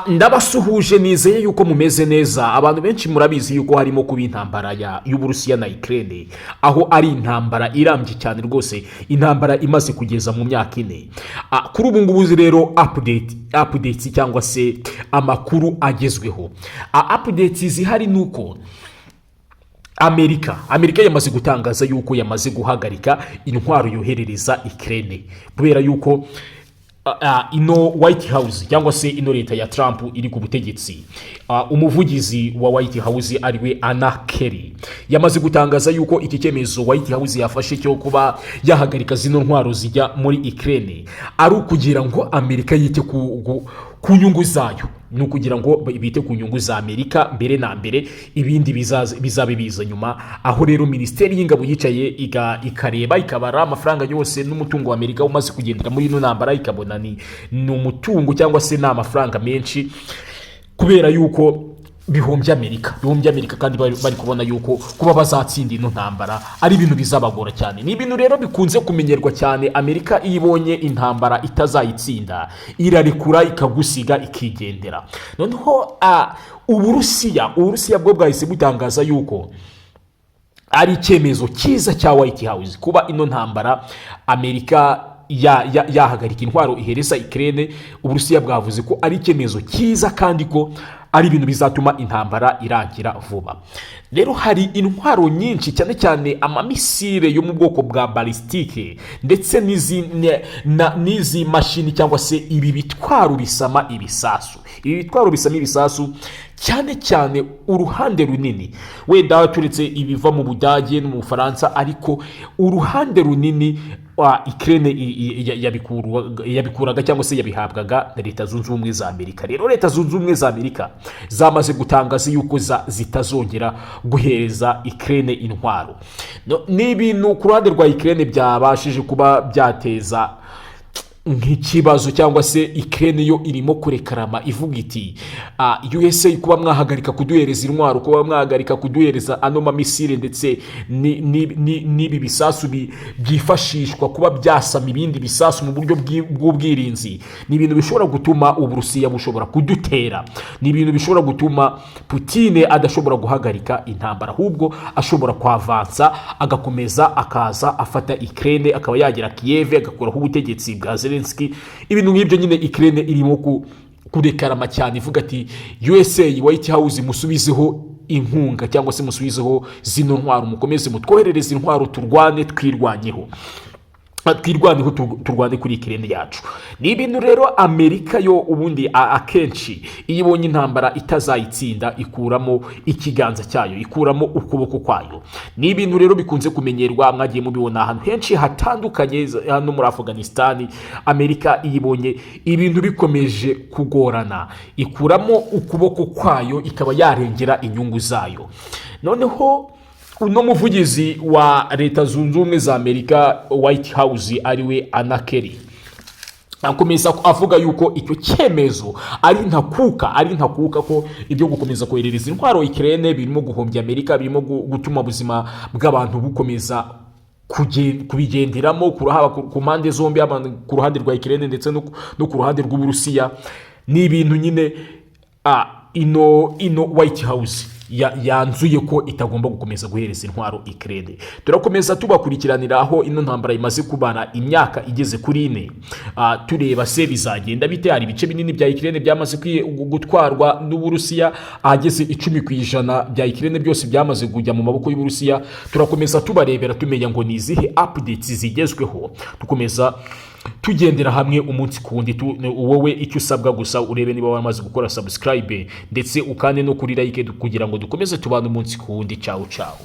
Ndabasuhuje, nizeye yuko mumeze neza. Abantu benshi murabizi yuko harimo kuba intambara y'Uburusiya na Ukraine, aho ari intambara irambye cyane rwose, intambara imaze kugeza mu myaka 4. Kuri ubu ngubu rero updates cyangwa se amakuru agezweho, updates zihari ni uko Amerika yamaze gutangaza yuko yamaze guhagarika intwaro yoherereza Ukraine, kubera yuko ino White House cyangwa se ino leta ya Trump iri ku butegetsi, umuvugizi wa White House ariwe Anna Kelly yamaze gutangaza yuko iki cyemezo White House yafashe cyo kuba yahagarika zino ntwaro zijya muri Ukraine ari ukugira ngo Amerika yite ku nyungu zayo, ni ukugira ngo bite ku nyungu za Amerika mbere na mbere, ibindi bizabe biza nyuma. Aho rero Minisiteri y'Ingabo yicaye ikareba, ikabara amafaranga yose n'umutungo wa Amerika umaze kugendera muri ino ntambara, ikabona ni umutungo cyangwa se ni amafaranga menshi, kubera yuko bihombye Amerika, kandi bari kubona yuko kuba bazatsinda ino ntambara ari ibintu bizabagora cyane. Ni ibintu rero bikunze kumenyerwa cyane. Amerika iyo ibonye intambara itazayitsinda, irarekura, ikagusiga, ikigendera. Noneho Uburusiya bwo bwahise butangaza yuko ari icyemezo cyiza cya White House kuba ino ntambara Amerika yahagarika intwaro ihereza Ukraine. Uburusiya bwavuze ko ari icyemezo cyiza kandi ko ari ibintu bizatuma intambara irangira vuba. Rero hari intwaro nyinshi, cyane cyane amamisire yo mu bwoko bwa balistique, ndetse n'izi mashini cyangwa se ibi bitwaro bisama ibisasu. Ibi bitwaro bisama ibisasu, cyane cyane uruhande runini, wenda turetse ibiva mu Budage no mu Bufaransa, ariko uruhande runini Ukraine yabikuraga cyangwa se yabihabwaga na Leta Zunze Ubumwe za Amerika. Rero Leta Zunze Ubumwe za Amerika zamaze gutangaza yuko zitazongera guhereza Ukraine intwaro. No, ni ibintu ku ruhande rwa Ukraine byabashije kuba byateza nk'ikibazo, cyangwa se Ukraine yo irimo kurekarama ivuga iti: "USA, kuba mwahagarika kuduhereza intwaro, kuba mwahagarika kuduhereza ano mamisire ndetse n'ibi bisasu byifashishwa kuba byasama ibindi bisasu mu buryo bw'ubwirinzi, ni ibintu bishobora gutuma Uburusiya bushobora kudutera, ni ibintu bishobora gutuma Putine adashobora guhagarika intambara, ahubwo ashobora kwavansa, agakomeza, akaza afata Ukraine, akaba yagera Kiev, agakuraho ubutegetsi bwa Zelensky." Ibintu nk'ibyo nyine Ukraine irimo kurekarama cyane ivuga ati: "USA, White House, musubizeho inkunga cyangwa se musubizeho zino ntwaro, mukomeze mutwoherereze intwaro, turwane, twirwanyeho, turwane kuri Ukraine yacu." Ni ibintu rero Amerika yo ubundi akenshi iyo ibonye intambara itazayitsinda, ikuramo ikiganza cyayo, ikuramo ukuboko kwayo. Ni ibintu rero bikunze kumenyerwa, mwagiye mubibona ahantu henshi hatandukanye, hano muri Afghanistan. Amerika iyo ibonye ibintu bikomeje kugorana, ikuramo ukuboko kwayo, ikaba yarengera inyungu zayo. Noneho uno muvugizi wa Leta Zunze Ubumwe za Amerika, White House, ariwe Anna Kelly, akomeza avuga yuko icyo cyemezo ari ntakuka, ko ibyo gukomeza koherereza intwaro Ukraine birimo guhombya Amerika, birimo gutuma ubuzima bw'abantu bukomeza kubigenderamo, haba ku mpande zombi, haba ku ruhande rwa Ukraine ndetse no ku ruhande rw'Uburusiya. Ni ibintu nyine ino White House yanzuye ko itagomba gukomeza guhereza intwaro Ukraine. Turakomeza tubakurikiranira aho ino ntambara imaze kubara imyaka igeze kuri 4, tureba se bizagenda bite. Hari ibice binini bya Ukraine byamaze gutwarwa n'Uburusiya, ahageze 10% bya Ukraine byose byamaze kujya mu maboko y'Uburusiya. Turakomeza tubarebera, tumenya ngo ni izihe updates zigezweho, dukomeza tugendera hamwe umunsi ku wundi. Wowe icyo usabwa gusa, urebe niba wamaze gukora subscribe, ndetse ukande no kuri like kugira ngo dukomeze tubane umunsi ku wundi. Ciao ciao.